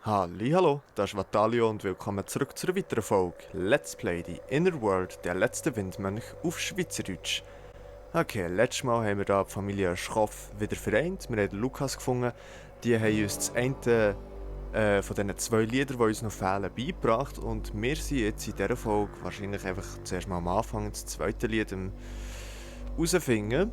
Hallo, das ist Vatalio und willkommen zurück zu einer weiteren Folge Let's Play die Inner World, der letzte Windmönch auf Schweizerdeutsch. Okay, letztes Mal haben wir da die Familie Schroff wieder vereint. Wir haben Lukas gefunden. Die haben uns das eine von diesen zwei Liedern, die uns noch fehlen, beigebracht. Und wir sind jetzt in dieser Folge wahrscheinlich einfach zuerst mal am Anfang das zweite Lied herausfinden.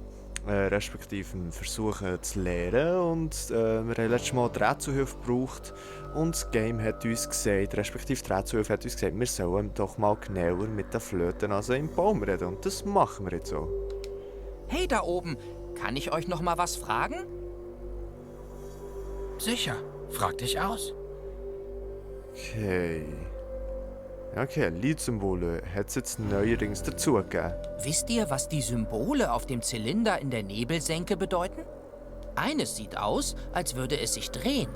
Respektive versuchen zu lernen. Und wir haben letztes Mal die Rätselhilfe gebraucht. Und das Game hat uns gesagt, respektive die Rätselhilfe hat uns gesagt, wir sollen doch mal genauer mit den Flöten also im Baum reden. Und das machen wir jetzt so. Hey, da oben, kann ich euch noch mal was fragen? Sicher, frag dich aus. Okay. Okay, Liedsymbole hat es jetzt neuerdings dazugegeben. Wisst ihr, was die Symbole auf dem Zylinder in der Nebelsenke bedeuten? Eines sieht aus, als würde es sich drehen.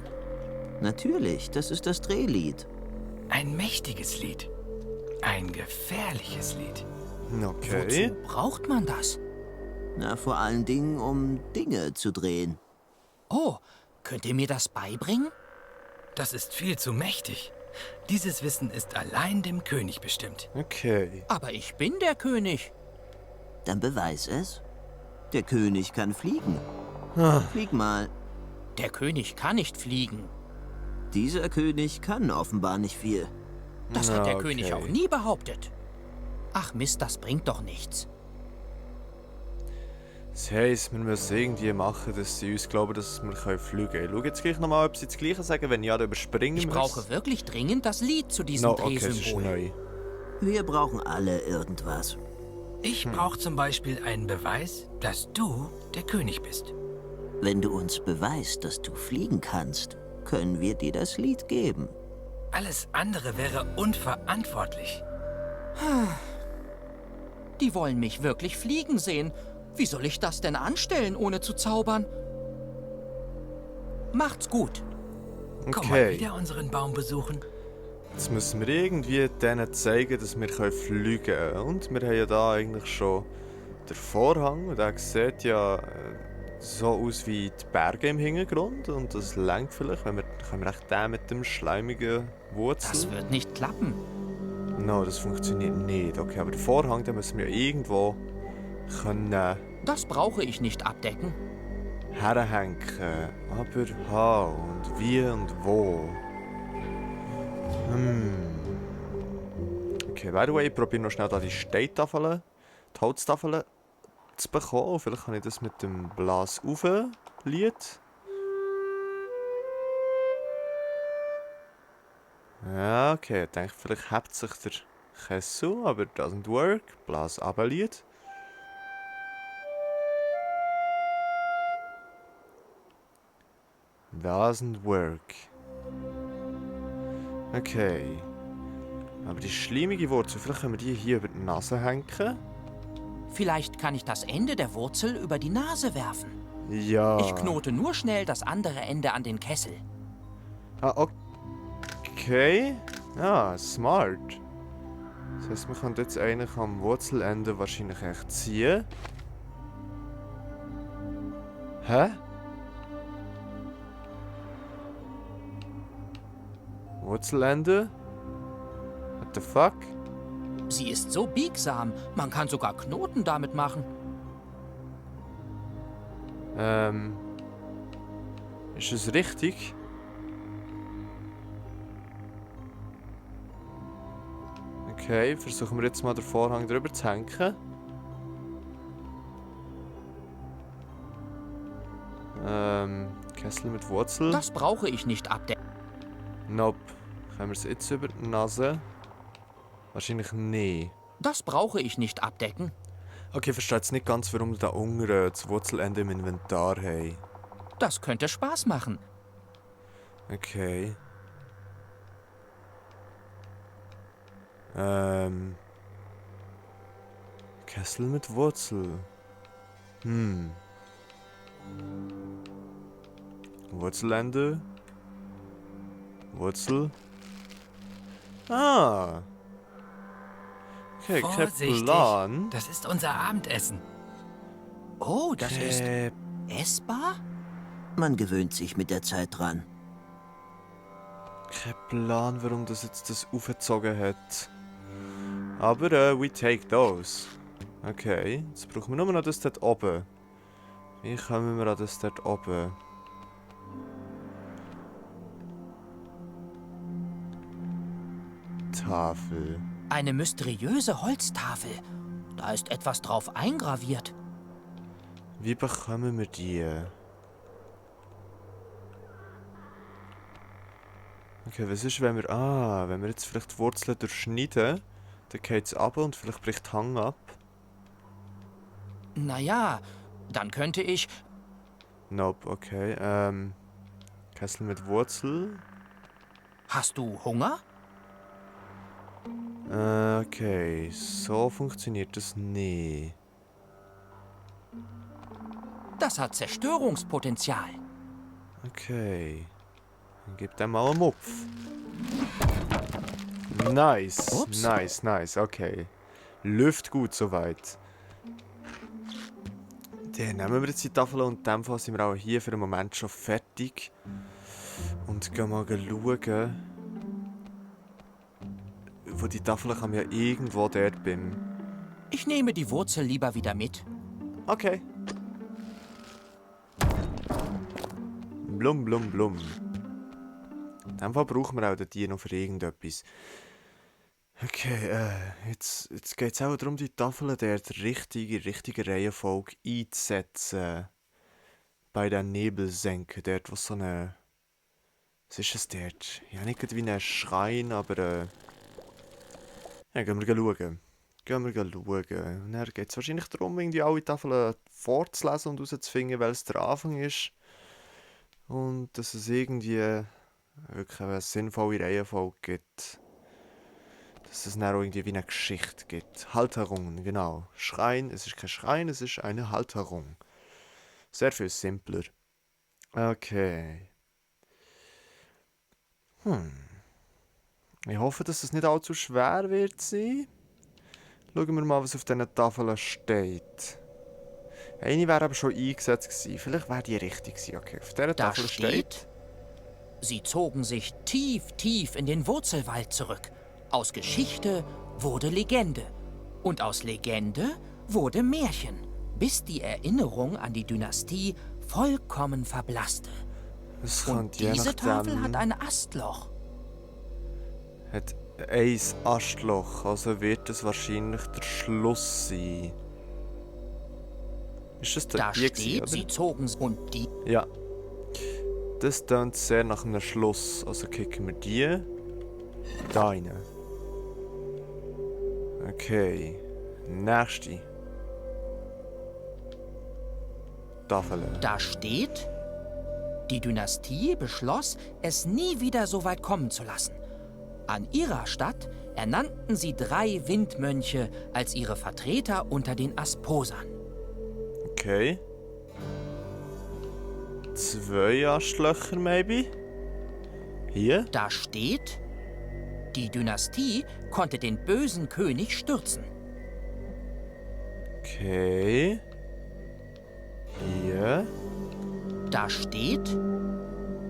Natürlich, das ist das Drehlied. Ein mächtiges Lied. Ein gefährliches Lied. Okay. Wozu braucht man das? Na, vor allen Dingen, um Dinge zu drehen. Oh, könnt ihr mir das beibringen? Das ist viel zu mächtig. Dieses Wissen ist allein dem König bestimmt. Okay. Aber ich bin der König. Dann beweis es. Der König kann fliegen. Flieg mal. Der König kann nicht fliegen. Dieser König kann offenbar nicht viel. Das hat der Okay. König auch nie behauptet. Ach Mist, das bringt doch nichts. Das heisst, wir müssen irgendwie machen, dass sie uns glauben, dass wir fliegen können. Ich schaue jetzt gleich nochmal, ob sie das Gleiche sagen. Wenn ja, dann überspringen Ich wir brauche wirklich dringend das Lied zu diesem Okay, es ist Drehsymbol. neu. Wir brauchen alle irgendwas. Ich brauche zum Beispiel einen Beweis, dass du der König bist. Wenn du uns beweist, dass du fliegen kannst, können wir dir das Lied geben. Alles andere wäre unverantwortlich. Die wollen mich wirklich fliegen sehen. Wie soll ich das denn anstellen, ohne zu zaubern? Macht's gut. Komm mal Okay. wieder unseren Baum besuchen. Jetzt müssen wir irgendwie denen zeigen, dass wir fliegen können. Und wir haben ja da eigentlich schon den Vorhang. Und der sieht ja so aus wie die Berge im Hintergrund. Und das lenkt vielleicht, wenn wir, können wir echt den mit dem schleimigen Wurzel. Das wird nicht klappen. No, das funktioniert nicht. Okay, aber den Vorhang, den müssen wir ja irgendwo können Das brauche ich nicht abdecken. herhängen. Aber und wie und wo? Okay, by the way, ich probiere noch schnell da die Steintafeln, die Holztafeln zu bekommen. Vielleicht kann ich das mit dem Blas Lied. Ja, okay, ich denke, vielleicht hebt sich der Kessel, aber doesn't work. Blas Lied. Doesn't work. Okay. Aber die schleimige Wurzel, vielleicht können wir die hier über die Nase hängen? Vielleicht kann ich das Ende der Wurzel über die Nase werfen. Ja. Ich knote nur schnell das andere Ende an den Kessel. Ah, okay. Ja, smart. Das heisst, wir können jetzt eigentlich am Wurzelende wahrscheinlich echt ziehen. Hä? Wurzelende? What the fuck? Sie ist so biegsam, man kann sogar Knoten damit machen. Ist es richtig? Okay, versuchen wir jetzt mal den Vorhang drüber zu hängen. Kessel mit Wurzel. Das brauche ich nicht abdecken. Nope. Können wir es jetzt über die Nase? Wahrscheinlich nicht. Das brauche ich nicht abdecken. Okay, ich verstehe jetzt nicht ganz, warum wir da unten das Wurzelende im Inventar haben. Das könnte Spaß machen. Okay. Kessel mit Wurzel. Wurzelende. Wurzel. Ah. Okay, kein Vorsichtig, Plan. das ist unser Abendessen. Oh, das ist Okay. essbar? Man gewöhnt sich mit der Zeit dran. Kein Plan, warum das jetzt das aufgezogen hat. Aber we take those. Okay, jetzt brauchen wir nur noch das dort oben. Wie kommen wir an das dort oben? Tafel. Eine mysteriöse Holztafel. Da ist etwas drauf eingraviert. Wie bekommen wir die? Okay, was ist, wenn wir... Ah, wenn wir jetzt vielleicht die Wurzeln durchschneiden, dann geht es ab und vielleicht bricht der Hang ab. Naja, dann könnte ich... Nope, okay. Kessel mit Wurzel. Hast du Hunger? Okay, so funktioniert das nie. Das hat Zerstörungspotenzial. Okay. Dann gib dem mal einen Mupf. Nice, Ups. nice, okay. Läuft gut soweit. Dann nehmen wir jetzt die Tafel und in dem Fall sind wir auch hier für den Moment schon fertig. Und gehen mal schauen. Wo die Tafel kann man ja irgendwo dort beim... Ich nehme die Wurzel lieber wieder mit. Okay. Blum, blum, blum. In dem Fall brauchen wir auch den Tier noch für irgendetwas. Okay, jetzt geht es auch darum, die Tafeln der richtige Reihenfolge einzusetzen. Bei der Nebelsenke, dort wo so eine... Was ist es dort? Ja, nicht wie ein Schrein, aber... Ja, gehen wir schauen. Und dann geht es wahrscheinlich darum, irgendwie alle Tafeln vorzulesen und herauszufinden, welches der Anfang ist. Und dass es irgendwie wirklich eine sinnvolle Reihenfolge gibt. Dass es dann auch irgendwie wie eine Geschichte gibt. Halterungen, genau. Schrein, es ist kein Schrein, es ist eine Halterung. Sehr viel simpler. Okay. Ich hoffe, dass es nicht allzu schwer wird sein. Schauen wir mal, was auf diesen Tafeln steht. Eine wäre aber schon eingesetzt gewesen. Vielleicht wäre die richtig gewesen. Okay, auf dieser Da Tafel steht... Sie zogen sich tief, tief in den Wurzelwald zurück. Aus Geschichte wurde Legende. Und aus Legende wurde Märchen, bis die Erinnerung an die Dynastie vollkommen verblasste. Es Und könnte je diese Tafel nachdem- hat ein Astloch. Hat ein Astloch, also wird es wahrscheinlich der Schluss sein. Ist das Da die steht, sie oder? zogen und die... Ja. Das klingt sehr nach einem Schluss. Also kicken wir die da rein. Okay. Nächste. Tafel. Da steht, die Dynastie beschloss, es nie wieder so weit kommen zu lassen. An ihrer Stadt ernannten sie 3 Windmönche als ihre Vertreter unter den Asposern. Okay. 2 Astlöcher, maybe? Hier? Da steht, die Dynastie konnte den bösen König stürzen. Okay. Hier. Da steht,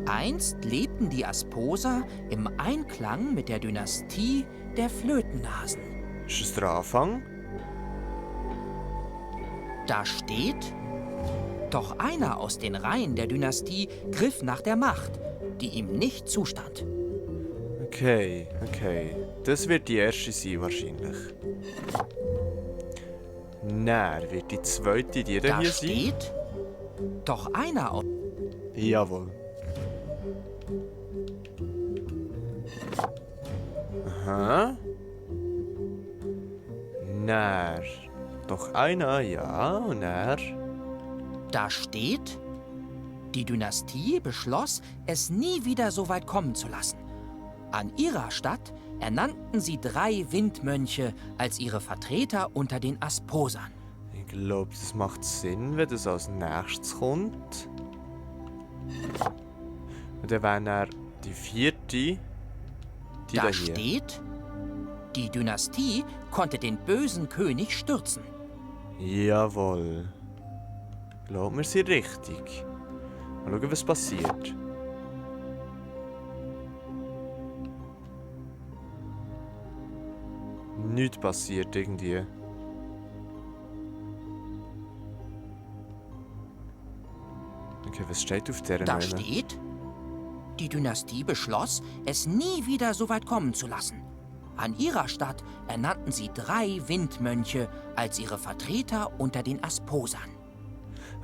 einst lebten die Asposer im Einklang mit der Dynastie der Flötennasen. Ist es der Anfang? Da steht, doch einer aus den Reihen der Dynastie griff nach der Macht, die ihm nicht zustand. Okay, okay. Das wird die erste sein, wahrscheinlich. Dann wird die zweite die Da hier sein. steht, doch einer aus... Jawohl. Aha. Dann. Doch einer, ja, und er. Da steht, die Dynastie beschloss, es nie wieder so weit kommen zu lassen. An ihrer Stadt ernannten sie 3 Windmönche als ihre Vertreter unter den Asposern. Ich glaube, das macht Sinn, wenn das als nächstes kommt. Und dann wäre dann die vierte. Die da Da hier. steht, die Dynastie konnte den bösen König stürzen. Jawohl. Glaub mir, sind richtig. Mal schauen, was passiert. nichts passiert irgendwie. Okay, was steht auf der Da Name? steht, die Dynastie beschloss, es nie wieder so weit kommen zu lassen. An ihrer Stadt ernannten sie 3 Windmönche als ihre Vertreter unter den Asposern.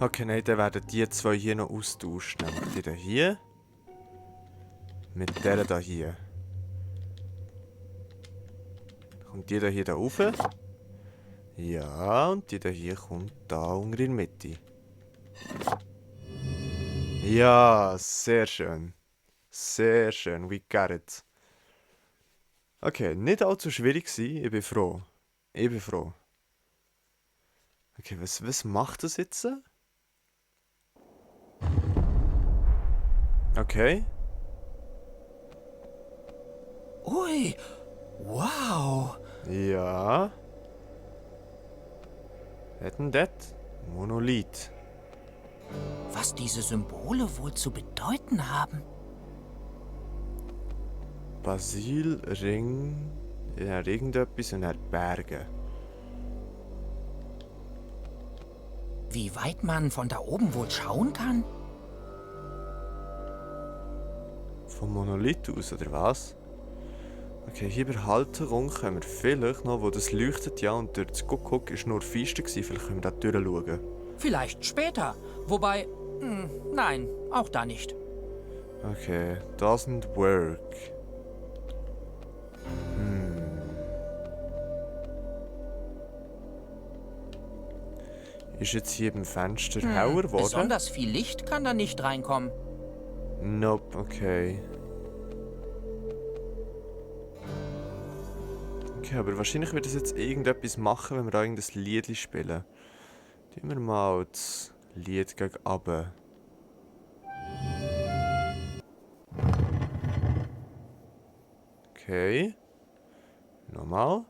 Okay, nein, dann werden die 2 hier noch austauschen. Nämlich die da hier. Mit der da hier. Kommt die da hier da rauf. Ja, und die da hier kommt da unten in die Mitte. Ja, sehr schön. Sehr schön, we got it. Okay, nicht allzu schwierig gewesen, ich bin froh. Ich bin froh. Okay, was macht das jetzt? Okay. Ui, wow. Ja. Hätten das? Monolith. Was diese Symbole wohl zu bedeuten haben? Basil, Ring, ja, irgendetwas und er Berge. Wie weit man von da oben wohl schauen kann? Vom Monolith aus, oder was? Okay, hier bei Halterung können wir vielleicht noch, wo das leuchtet, ja, und durch das Kuckuck ist nur Feiste gewesen, vielleicht können wir da durchschauen. Vielleicht später. Wobei, nein, auch da nicht. Okay, doesn't work. Ist jetzt hier beim Fenster heller geworden? Besonders viel Licht kann da nicht reinkommen. Nope, okay. Okay, aber wahrscheinlich wird das jetzt irgendetwas machen, wenn wir da irgendein Lied spielen. Tun wir mal das Lied gegen runter. Okay. Nochmal.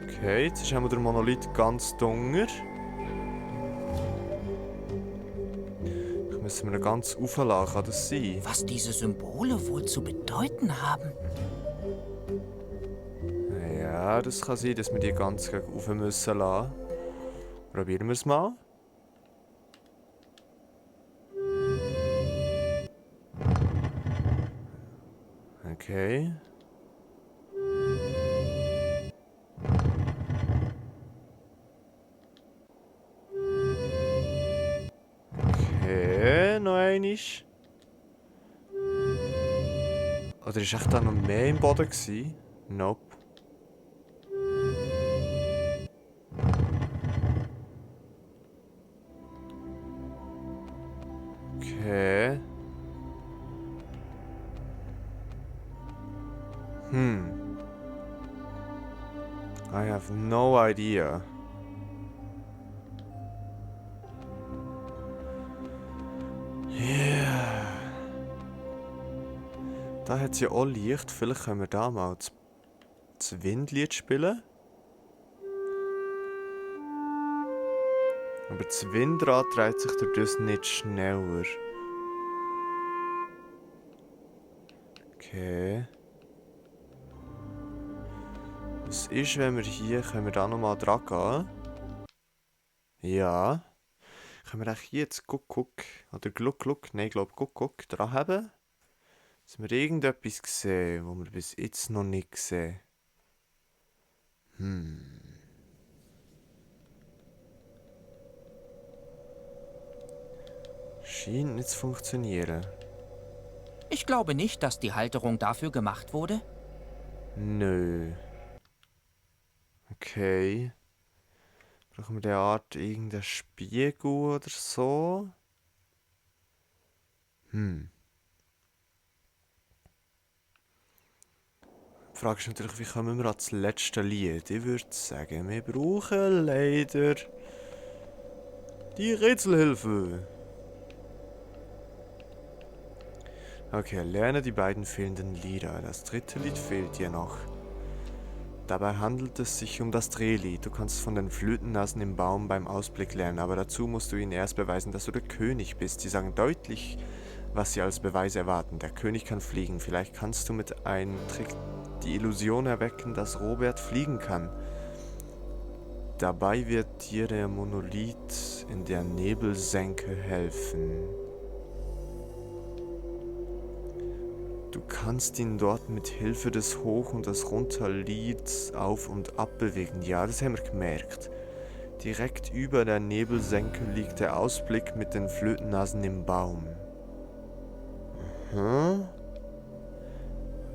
Okay, jetzt haben wir den Monolith ganz dunkel. Müssen wir ihn ganz aufladen, kann das sein? Was diese Symbole wohl zu bedeuten haben? Ja, das kann sein, dass wir die ganz gegen rauf müssen lassen. Probieren wir es mal. Okay. Okay, noch einmal. Oder ist echt da noch mehr im Boden gewesen? Nope. Okay. I have no idea. Yeah. Da hat es ja auch Licht. Vielleicht können wir da mal das Windlied spielen. Aber das Windrad dreht sich durch das nicht schneller. Okay. Was ist, wenn wir hier... Können wir da nochmal dran gehen? Ja. Können wir hier jetzt Kuckuck oder Gluck, nein, ich glaube Kuckuck dran haben? Dass wir irgendetwas sehen, was wir bis jetzt noch nicht sehen. Scheint nicht zu funktionieren. Ich glaube nicht, dass die Halterung dafür gemacht wurde. Nö. Okay. Brauchen wir der Art irgendeinen Spiegel oder so? Die Frage ist natürlich, wie kommen wir an das letzte Lied? Ich würde sagen, wir brauchen leider die Rätselhilfe. Okay, lerne die beiden fehlenden Lieder. Das dritte Lied fehlt dir noch. Dabei handelt es sich um das Drehlied. Du kannst von den Flötennasen im Baum beim Ausblick lernen, aber dazu musst du ihnen erst beweisen, dass du der König bist. Sie sagen deutlich, was sie als Beweis erwarten. Der König kann fliegen. Vielleicht kannst du mit einem Trick die Illusion erwecken, dass Robert fliegen kann. Dabei wird dir der Monolith in der Nebelsenke helfen. Du kannst ihn dort mit Hilfe des Hoch- und des Runterlieds auf und ab bewegen. Ja, das haben wir gemerkt. Direkt über der Nebelsenke liegt der Ausblick mit den Flötennasen im Baum.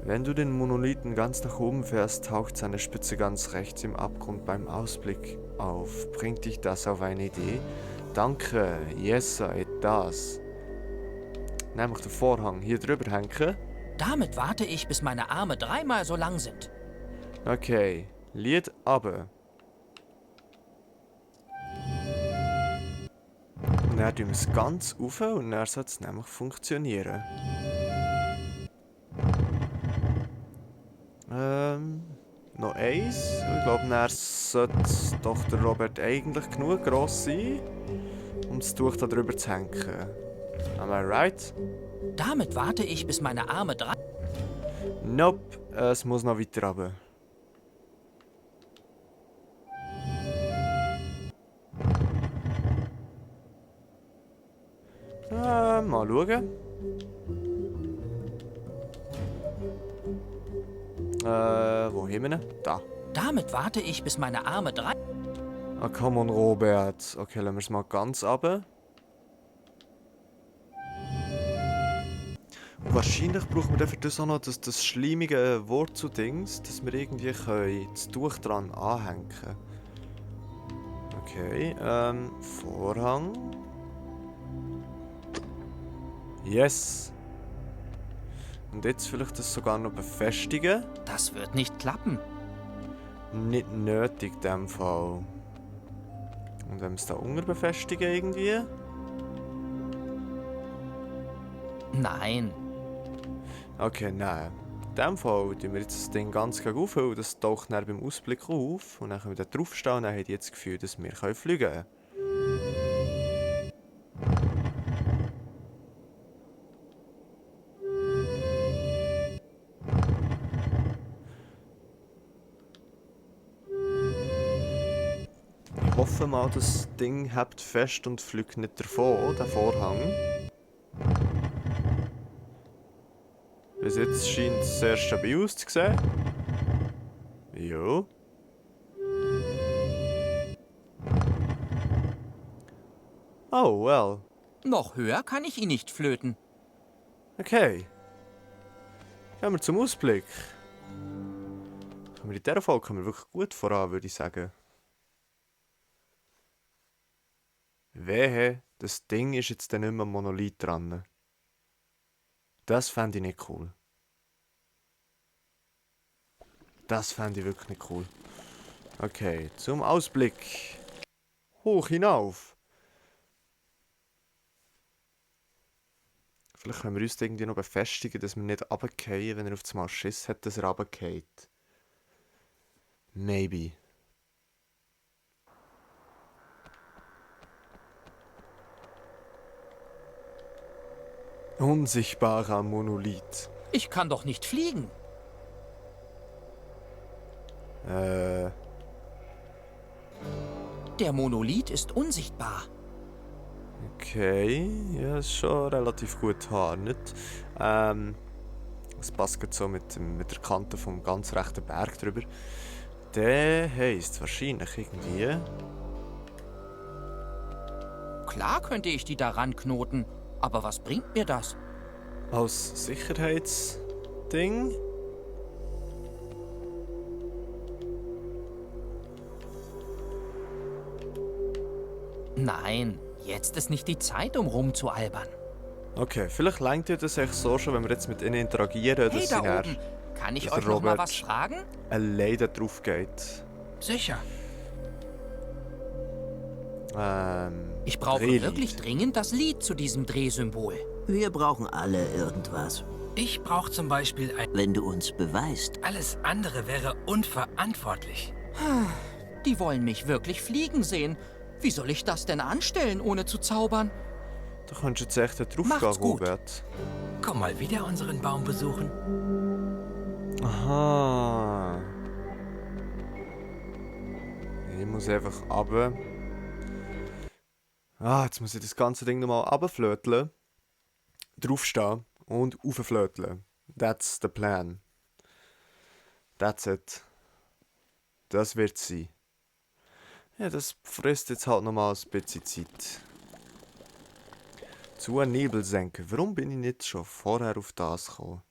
Wenn du den Monolithen ganz nach oben fährst, taucht seine Spitze ganz rechts im Abgrund beim Ausblick auf. Bringt dich das auf eine Idee? Danke, yes, das. Nämlich den Vorhang hier drüber hängen. Damit warte ich, bis meine Arme 3-mal so lang sind. Okay, Lied aber. Und dann tun wir es ganz rauf und dann soll es nämlich funktionieren. Noch eins. Ich glaube, dann sollte doch der Robert eigentlich genug gross sein, um das Tuch da drüber zu hängen. Am I right? Damit warte ich, bis meine Arme 3... Nope, es muss noch weiter runter. Mal schauen. Wo haben wir ihn? Da. Damit warte ich, bis meine Arme 3... Ah, come on, Robert. Okay, lassen wir es mal ganz runter. Und wahrscheinlich brauchen wir dafür das auch noch das schleimige Wurzeldings, dass wir irgendwie das Tuch dran anhängen können. Okay, Vorhang. Yes. Und jetzt vielleicht das sogar noch befestigen. Das wird nicht klappen. Nicht nötig in dem Fall. Und wenn wir es da unten befestigen irgendwie? Nein. Okay, nein. In dem Fall tun wir jetzt das Ding ganz auf, weil das taucht dann beim Ausblick auf. Und dann können wir da draufstehen und dann haben die jetzt das Gefühl, dass wir fliegen können. Ich hoffe mal, das Ding hebt fest und fliegt nicht davon, der Vorhang. Bis jetzt scheint es sehr stabil auszusehen. Ja. Oh, well. Noch höher kann ich ihn nicht flöten. Okay. Kommen wir zum Ausblick. In dieser Folge kommen wir wirklich gut voran, würde ich sagen. Wehe, das Ding ist jetzt dann nicht mehr Monolith dran. Das fände ich nicht cool. Das fände ich wirklich nicht cool. Okay, zum Ausblick. Hoch hinauf. Vielleicht können wir uns irgendwie noch befestigen, dass wir nicht runterfallen, wenn er auf einmal Schiss hat, dass er runterfällt. Maybe. Unsichtbarer Monolith. Ich kann doch nicht fliegen. Der Monolith ist unsichtbar. Okay, ja, ist schon relativ gut gehandelt. Das passt gerade so mit der Kante vom ganz rechten Berg drüber. Der heisst wahrscheinlich irgendwie. Klar könnte ich die daran knoten, aber was bringt mir das? Als Sicherheitsding. Nein, jetzt ist nicht die Zeit, um rumzualbern. Okay, vielleicht lenkt ihr das echt so schon, wenn wir jetzt mit ihnen interagieren, Hey, dass da sie dann oben, kann ich dass euch der noch mal Robert was fragen? alleine da drauf geht. Sicher. Ich brauche Drehlied. wirklich dringend das Lied zu diesem Drehsymbol. Wir brauchen alle irgendwas. Ich brauche zum Beispiel ein... Wenn du uns beweist, Alles andere wäre unverantwortlich. Die wollen mich wirklich fliegen sehen. Wie soll ich das denn anstellen, ohne zu zaubern? Du könntest jetzt echt drauf Macht's gehen, gut. Robert. Komm mal wieder unseren Baum besuchen. Aha. Ich muss einfach runter. Jetzt muss ich das ganze Ding nochmal runterflöteln. Draufstehen und raufflöteln. That's the plan. That's it. Das wird sein. Ja, das frisst jetzt halt nochmal ein bisschen Zeit. Zu einem Nebel senken. Warum bin ich nicht schon vorher auf das gekommen?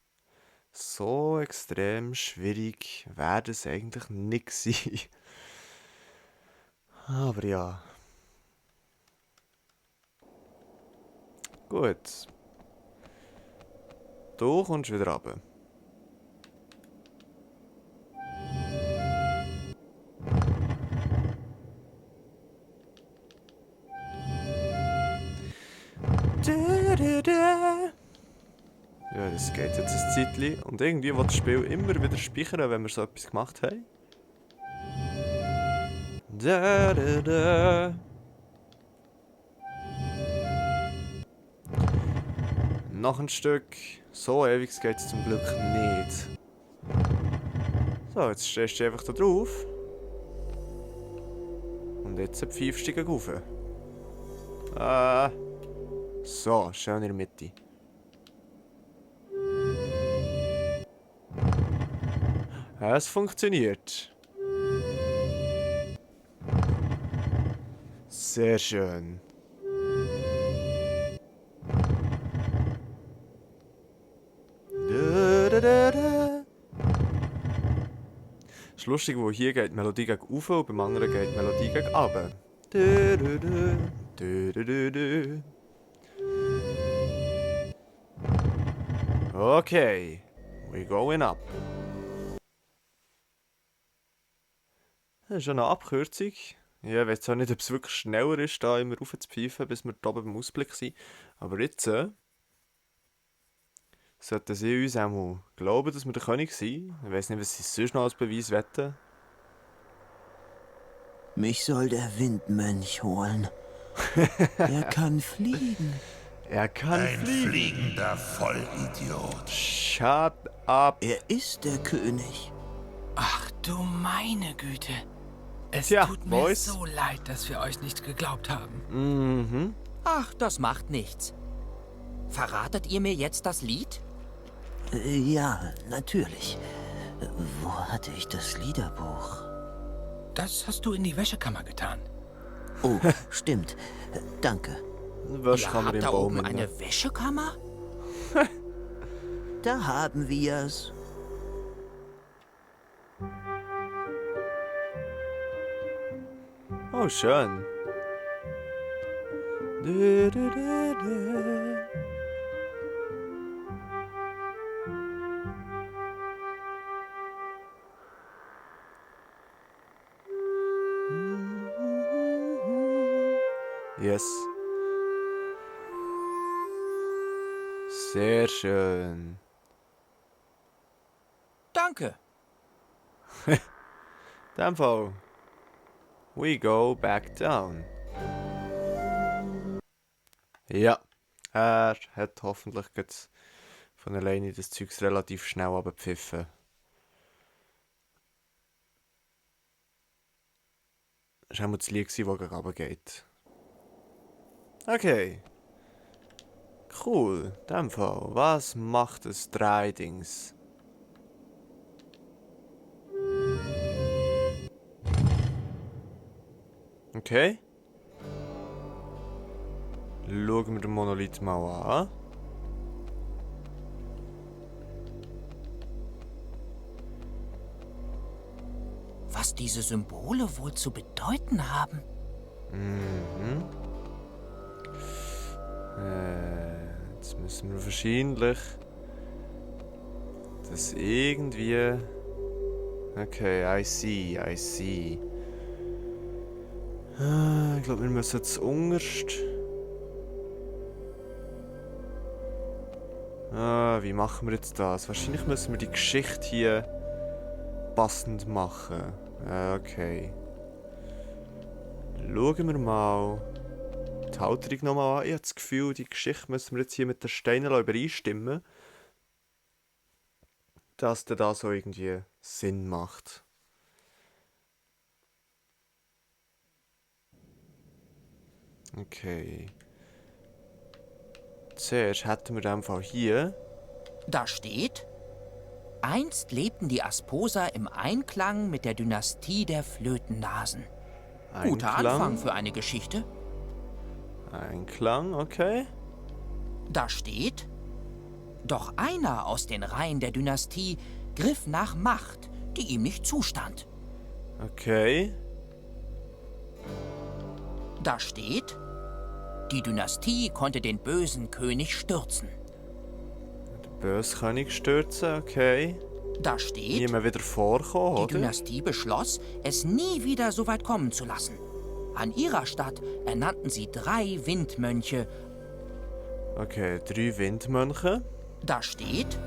So extrem schwierig wäre es eigentlich nicht sein. Aber ja. Gut. Du kommst wieder runter. Ja, das geht jetzt ein Zeitchen. Und irgendwie will das Spiel immer wieder speichern, wenn wir so etwas gemacht haben. Noch ein Stück. So ewig geht es zum Glück nicht. So, jetzt stehst du einfach da drauf. Und jetzt pfeifst du gegen rauf. So, schön in der Mitte. Es funktioniert. Sehr schön. Es ist lustig, wo hier geht die Melodie gegen rauf und beim anderen geht die Melodie gegen runter. Okay, we're going up. Das ist ja eine Abkürzung. Ja, ich weiß auch nicht, ob es wirklich schneller ist, da immer rauf zu pfeifen, bis wir da oben im Ausblick sind. Aber jetzt sollten sie uns auch mal glauben, dass wir der König sind. Ich weiß nicht, was sie sonst noch als Beweis wetten. mich soll der Windmönch holen. Er kann fliegen. Er kann Ein fliegen. fliegender Vollidiot. Shut up. Er ist der König. Ach du meine Güte. Es Tja, tut mir Boys. so leid, dass wir euch nicht geglaubt haben. Mhm. Ach, das macht nichts. Verratet ihr mir jetzt das Lied? Ja, natürlich. Wo hatte ich das Liederbuch? Das hast du in die Wäschekammer getan. Oh, stimmt. Danke. Was Ihr kann man habt im da Baum oben inne? eine Wäschekammer? Da haben wir's. Oh, schön. Du, du, du, du. Yes. Sehr schön. Danke. In dem Fall. We go back down. Ja. Er hat hoffentlich jetzt von alleine das Zeugs relativ schnell abgepfiffen. Das war auch das Lied, das gegen runtergeht. Okay. Cool. In dem Fall. Was macht das Dreidings? Okay. Schauen wir den Monolith mal an. Was diese Symbole wohl zu bedeuten haben? Jetzt müssen wir wahrscheinlich das irgendwie... Okay, I see. Ich glaube, wir müssen jetzt unterst... Wie machen wir jetzt das? Wahrscheinlich müssen wir die Geschichte hier passend machen. Okay. Schauen wir mal die Halterung nochmal an. Ich habe das Gefühl, die Geschichte müssen wir jetzt hier mit den Steinen übereinstimmen, dass der da so irgendwie Sinn macht. Okay. Zuerst hätten wir in dem Fall hier. Da steht: Einst lebten die Asposer im Einklang mit der Dynastie der Flötennasen. Guter Anfang für eine Geschichte. Einklang, okay. Da steht: Doch einer aus den Reihen der Dynastie griff nach Macht, die ihm nicht zustand. Okay. Da steht: Die Dynastie konnte den bösen König stürzen. Der böse König stürzen, okay. Da steht: Nie mehr wieder vorkommen, Die oder? Dynastie beschloss, es nie wieder so weit kommen zu lassen. An ihrer Stadt ernannten sie 3 Windmönche. Okay, 3 Windmönche. Da steht: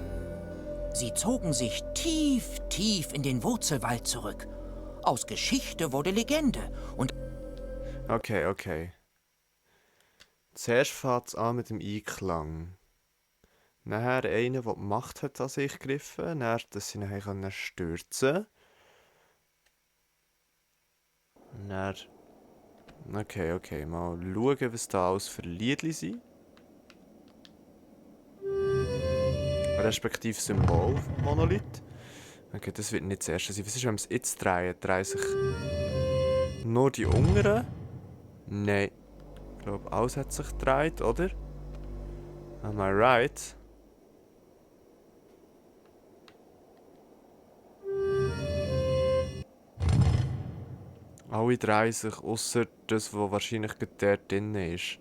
Sie zogen sich tief, tief in den Wurzelwald zurück. Aus Geschichte wurde Legende und Okay, okay. Zuerst fängt es an mit dem Einklang. Nachher einer, der die Macht hat an sich gegriffen. Dann, dass sie nachher stürzen können. Dann... Okay, okay. Mal schauen, was da alles für Liedli sind. Respektive Symbol vom Monolith. Okay, das wird nicht das erste sein. Was ist, wenn wir es jetzt drehen? Drehen sich nur die unteren? Nein. Ich glaube, alles hat sich gedreht, oder? Am I right? Alle drehen sich, außer das, was wahrscheinlich gerade dort drin ist.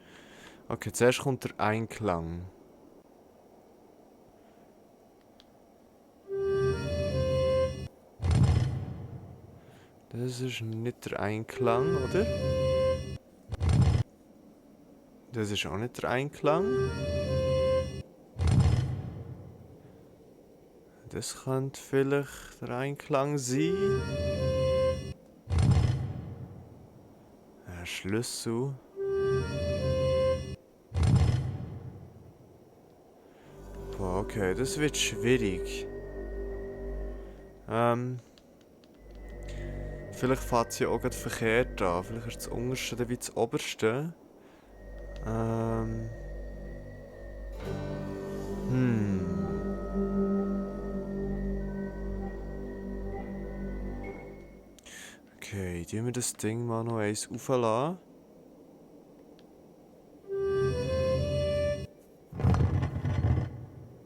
Okay, zuerst kommt der Einklang. Das ist nicht der Einklang, oder? Das ist auch nicht der Einklang. Das könnte vielleicht der Einklang sein. Ein Schlüssel. Boah, okay, das wird schwierig. Vielleicht fängt es ja auch gerade verkehrt an. Vielleicht ist das Unterste dann wie das Oberste. Okay, tun wir das Ding mal noch eins rauflassen.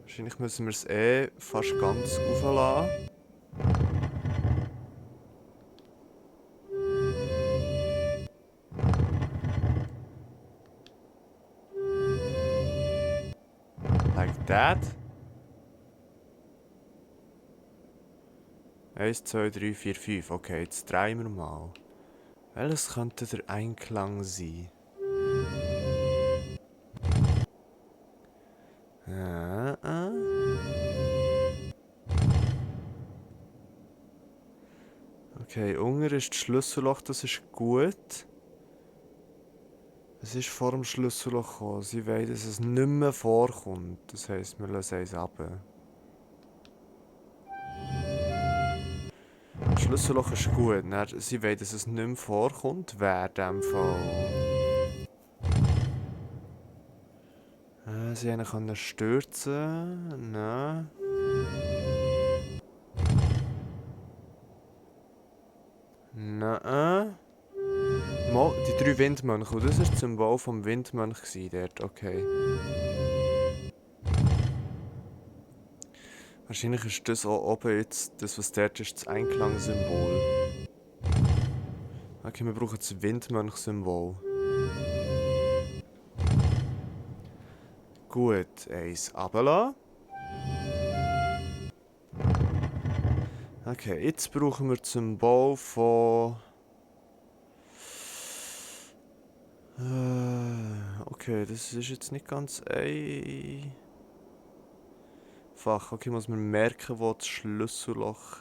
Wahrscheinlich müssen wir es fast ganz rauflassen. Like that. 1, 2, 3, 4, 5. Okay, jetzt drehen wir mal. Welches könnte der Einklang sein? Okay, unten ist das Schlüsselloch, das ist gut. Es ist vor dem Schlüsselloch gekommen. Sie wollen, dass es nicht mehr vorkommt. Das heisst, wir lassen es runter. Das Schlüsselloch ist gut. Dann, sie wollen, dass es nicht mehr vorkommt. Wer in dem Fall... sie können stürzen. Nein. Nein. Mal, die 3 Windmönche. Das war das Symbol vom Windmönch dort. Okay. Wahrscheinlich ist das auch oben jetzt, das was dort ist, das Einklangsymbol. Okay, wir brauchen das Windmönch-Symbol. Gut, eins runterlassen. Okay, jetzt brauchen wir das Symbol von... Okay, das ist jetzt nicht ganz ein... Fuck, okay, muss man merken, wo das Schlüsselloch...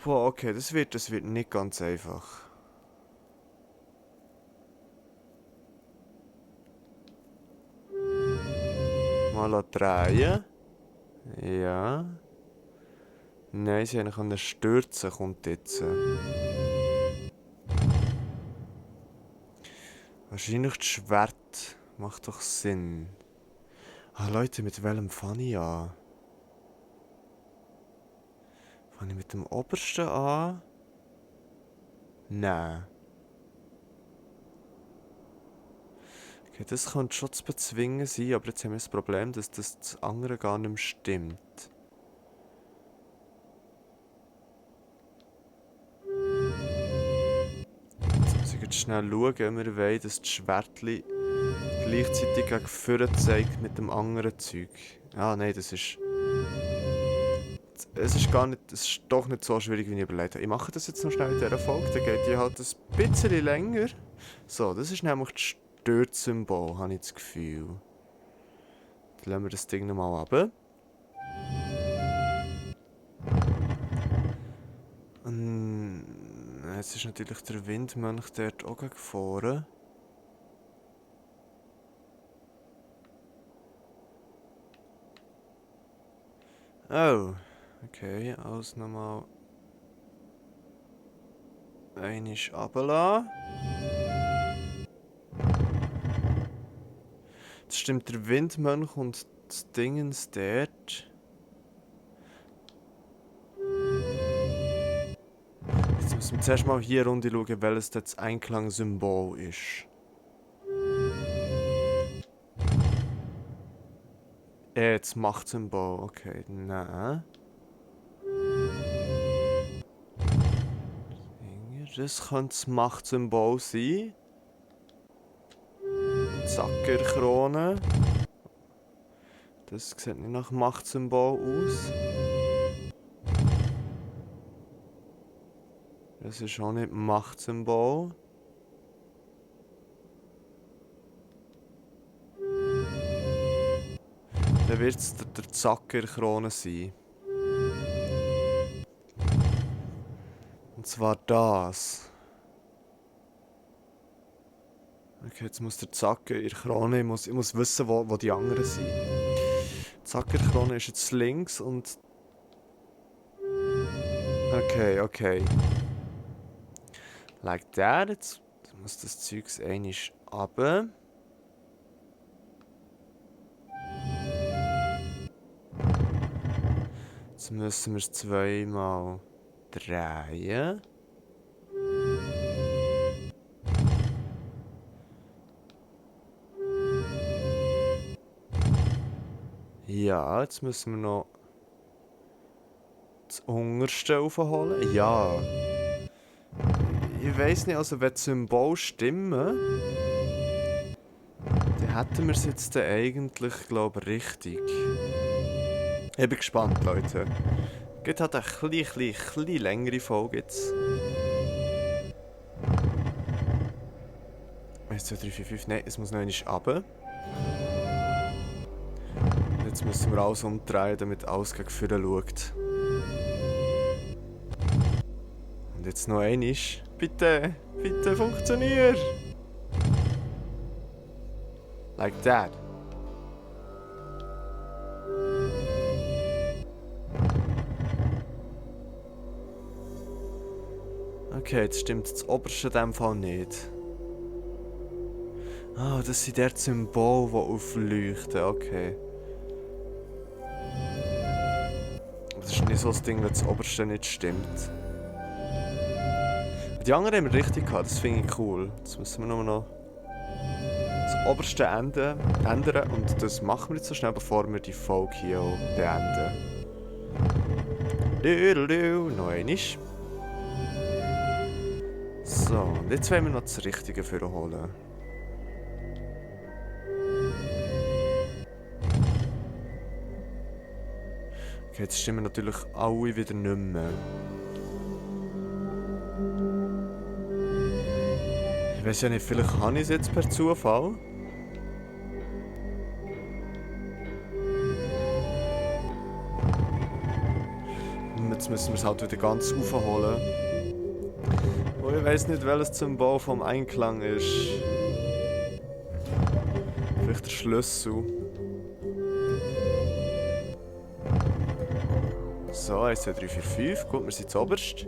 Boah, okay, das wird nicht ganz einfach. Mal drehen. Ja. Nein, sie können stürzen, kommt jetzt. Wahrscheinlich das Schwert. Macht doch Sinn. Ah, Leute, mit welchem fange ich an? Fange ich mit dem obersten an? Nein. Okay, das könnte schon zu bezwingen sein, aber jetzt haben wir das Problem, dass das andere gar nicht mehr stimmt. Jetzt muss ich jetzt schnell schauen, wir wollen, dass das Schwertli gleichzeitig gegen vorne zeigt mit dem anderen Zeug. Ah, nein, das ist... Es ist doch nicht so schwierig, wie ich überlegt habe. Ich mache das jetzt noch schnell in dieser Folge, dann geht die halt ein bisschen länger. So, das ist nämlich das Stürzsymbol, habe ich das Gefühl. Dann lassen wir das Ding nochmal runter. Und jetzt ist natürlich der Windmönch dort auch gegen vorne. Oh, okay, alles nochmal einmal runterlassen. Das stimmt, der Windmönch und das Dingens dort. Jetzt müssen wir zuerst mal hier runter schauen, welches das Einklangsymbol ist. Das Machtsymbol, okay, nein. Das könnte das Machtsymbol sein. Zackerkrone. Das sieht nicht nach Machtsymbol aus. Das ist auch nicht Machtsymbol. Dann wird es der Zackerkrone sein. Und zwar das. Okay, jetzt muss der Zacker in der Krone, ich muss wissen, wo die anderen sind. Die Zackerkrone ist jetzt links und... Okay. Like that. Jetzt muss das Zeugs einmal runter. Jetzt müssen wir es zweimal drehen. Ja, jetzt müssen wir noch das Unterste aufholen. Ja. Ich weiss nicht, also wenn die Symbole stimmen, dann hätten wir es jetzt eigentlich, glaube ich, richtig. Ich bin gespannt, Leute. Geht halt eine bisschen längere Folge jetzt. 1, 2, 3, 4, 5. Nein, es muss noch einmal runter. Jetzt müssen wir alles umdrehen, damit alles gegen vorne schaut. Und jetzt noch einmal. Bitte funktionier! Like that. Okay, jetzt stimmt das oberste in dem Fall nicht. Ah, das sind dort Symbole, die aufleuchten, okay. Das ist nicht so das Ding, wenn das oberste nicht stimmt. Die anderen haben wir richtig gehabt, das finde ich cool. Jetzt müssen wir nur noch das oberste ändern und das machen wir jetzt so schnell, bevor wir die Folge hier auch beenden. Noch einmal. So, und jetzt wollen wir noch das Richtige für holen. Okay, jetzt stimmen natürlich alle wieder nicht mehr. Ich weiß ja nicht, vielleicht habe ich es jetzt per Zufall. müssen wir es halt wieder ganz aufholen. Und ich weiss nicht, welches Symbol vom Einklang ist. Vielleicht der Schlüssel. So, 1, 2, 3, 4, 5. Gut, wir sind zuoberst.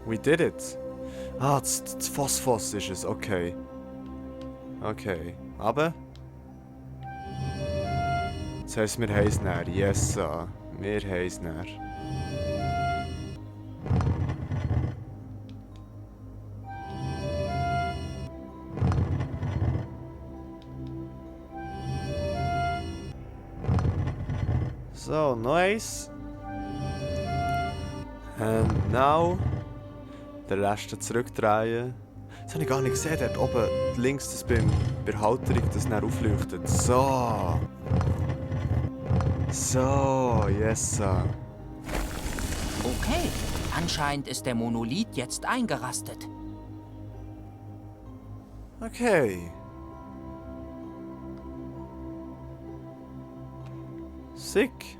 We did it. Ah, das Phosphos ist es. Okay. Okay. Aber... Das heisst, wir haben es näher. Yes, wir haben es näher. So, noch eins. And now... Den Rest zurückdrehen. Das habe ich gar nicht gesehen. Dort oben links, das bei der Halterung, das dann aufleuchtet. So. So, yes. Okay, anscheinend ist der Monolith jetzt eingerastet. Okay. Sick.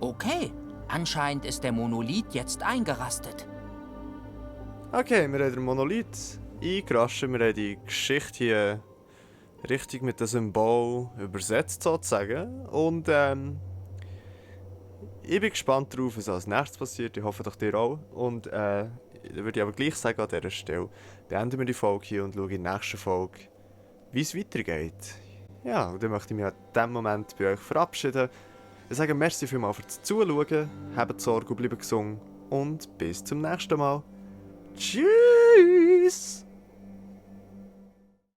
Okay, anscheinend ist der Monolith jetzt eingerastet. Okay, wir haben den Monolith eingerascht. Wir haben die Geschichte hier richtig mit dem Symbol übersetzt, sozusagen. Und ich bin gespannt darauf, was als nächstes passiert. Ich hoffe doch dir auch. Und würde ich aber gleich sagen an dieser Stelle, beenden wir die Folge hier und schauen in der nächsten Folge, wie es weitergeht. Ja, und dann möchte ich mich an diesem Moment bei euch verabschieden. Ich sage merci vielmals fürs Zuschauen, habt Sorge und bleibt gesund und bis zum nächsten Mal. Tschüss!